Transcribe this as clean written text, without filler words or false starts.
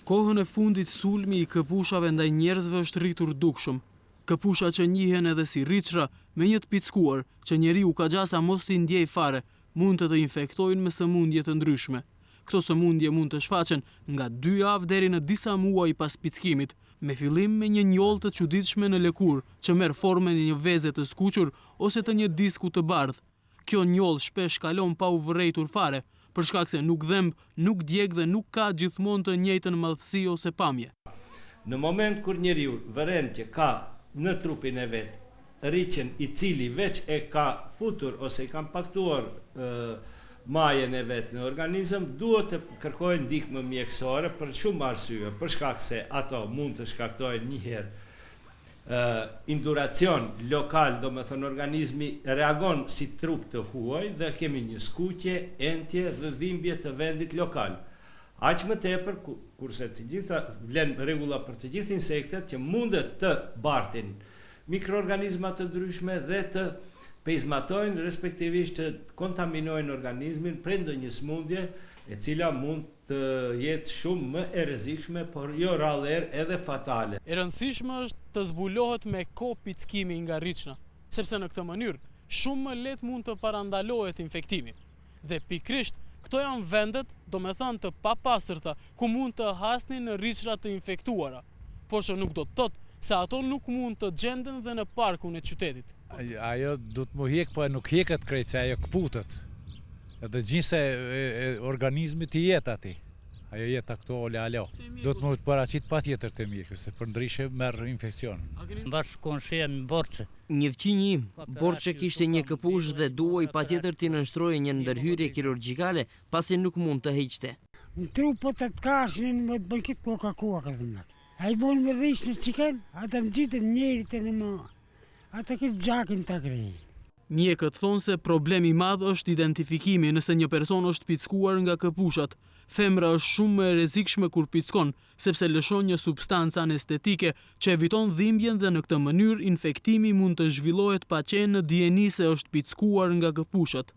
Kohën e fundit sulmi i këpushave ndaj njerëzve është rritur dukshëm. Këpusha që njihen edhe si rriqra, me një të pickuar, që njeriu ka gjasa mos t'i ndjejë fare, mund të të infektojnë me sëmundje të ndryshme. Këto sëmundje mund të shfaqen nga dy javë deri në disa muaj pas pickimit, me fillim me një njollë të çuditshme në lëkurë, që merr formën e një veze të skuqur ose të një disku të bardhë. Kjo njollë shpesh kalon pa u vërejtur fare, për shkak se nuk dhemb, nuk djeg dhe nuk ka gjithmonë të njëjtën madhësi ose pamje. Në moment kur njeriu vëren që ka në trupin e vet rriqen i cili veç e ka futur ose i ka impaktuar majën e vet në organizëm, duhet të kërkojë ndihmë mjekësore për shumë arsye, për shkak se ato mund të shkaktojnë një herë induracion lokal, domethënë organizmi reagon si trup të huaj dhe kemi një skuqje, entje dhe dhimbje të vendit lokal. Aq më tepër, kurse të gjitha vlen rregulla për të gjithë insektet që mundet të bartin mikroorganizma të ndryshme dhe të pezmatojnë, respektivisht të kontaminojnë organizmin prej ndonjë sëmundje e cila mund të jetë shumë më e rrezikshme, por jo rrallë herë edhe fatale. E rëndësishme është të zbulohet me kohë pickimi nga rriqna, sepse në këtë mënyrë shumë më lehtë mund të parandalohet infektimi. Dhe pikërisht këto janë vendet, domethënë të papastërta, ku mund të hasni në rriqra të infektuara, por që nuk do të thotë se ato nuk mund të gjenden dhe në parkun e qytetit. Ajo duhet m'u hjek, po nuk hjeket krejt, se ajo këputet. Edhe gjysma e organizmit i jet aty. Ajo jet aktuale alo. Duhet m'u paraqit patjetër te mjeku, se përndryshe merr infeksion. Bash komshia im Borçe. Një fqinj im, Borçe kishte një këpushë dhe duhej patjetër t'i nënshtrohej një ndërhyrje kirurgjikale, pasi nuk mund të hiqte. Në trup po të të kafshin me të bëjnë këtë koka koka dhe Ai bën me dhish në çiken, ata ngjiten njerit e në më. Ata këtë gjakin ta krejnë. Mjekët thonë se problem i madh është identifikimi nëse një person është pickuar nga këpushat. Femra është shumë më e rrezikshme kur pickon, sepse lëshon një substancë anestetike që eviton dhimbjen dhe në këtë mënyrë infektimi mund të zhvillohet pa qenë në dijeni se është pickuar nga këpushat.